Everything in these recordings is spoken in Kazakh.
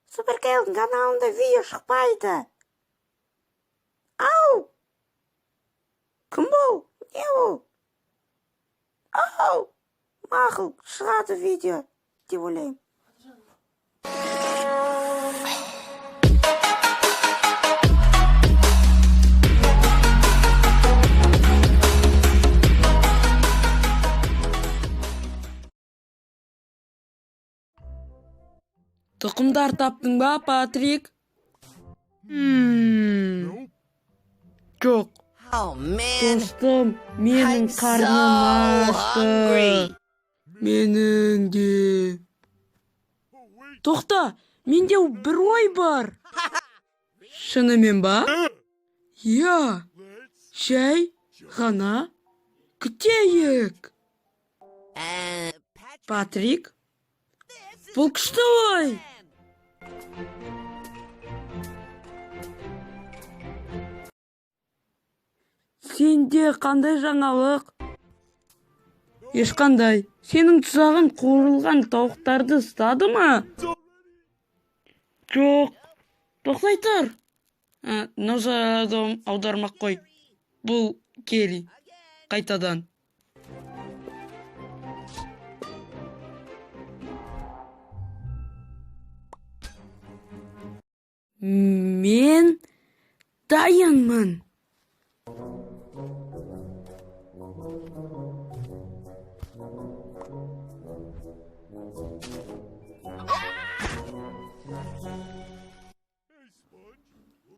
Суперкейлдің каналында видео шықпайды. Ау! Кім бұл? Не бұл? Ау! Мақұл, шығады видео деп ойлаймын. Тұқымдар таптың ба, Патрик? Жоқ. Oh man, Достым, менің I'm so қарным ашты. hungry. Менің де. Тоқта, менде бір ой бар. Шынымен ба? Иә. Жай ғана күтейік. Patrick, Патрик, бұл күшті ой. Сенде қандай жаңалық? Ешқандай. Сенің тұзағың қуырылған тауықтарды ұстады ма? Жоқ. Тоқтай тұр. Назар аудармақ қой. Бұл Келли. Қайтадан. Мен дайынмын.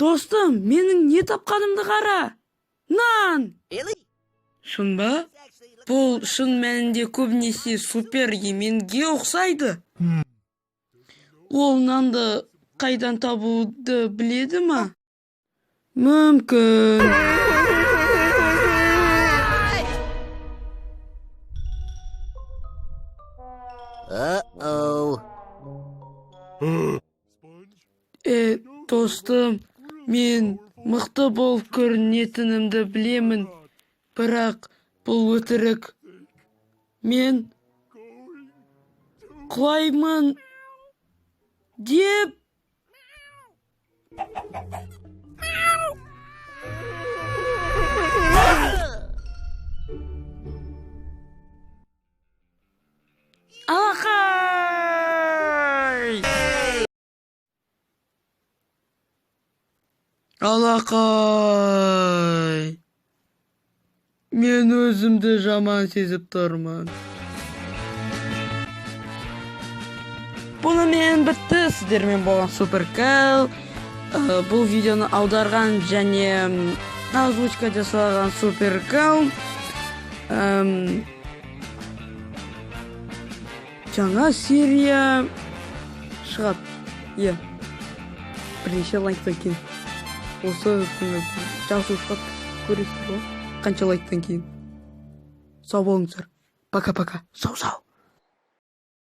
Достым, менің не тапқанымды қара. Нан! Really? Шын ба? Бұл шын мәнінде көбінесе супер еменге ұқсайды. Ол нанды қайдан табуды біледі ма? Мүмкін. Uh-oh. Достым, мен мықты болып көрінетінімді білемін, бірақ бұл өтірік. Мен құлаймын деп. Алақай! Алақай! Мен өзімді жаман сезіп тұрмын. Бұнымен бітті. Сіздермен болған Суперкэл. Бұл видеоны аударған және озвучка жасаған Суперкэл. Жаңа серия шығады. Иә. Бірнеше лайктан кейін. Осы күні жазу шығады, көресіздер ғой. Қанша лайктан кейін. Сау болыңыздар. Пока-пока. Сау-сау.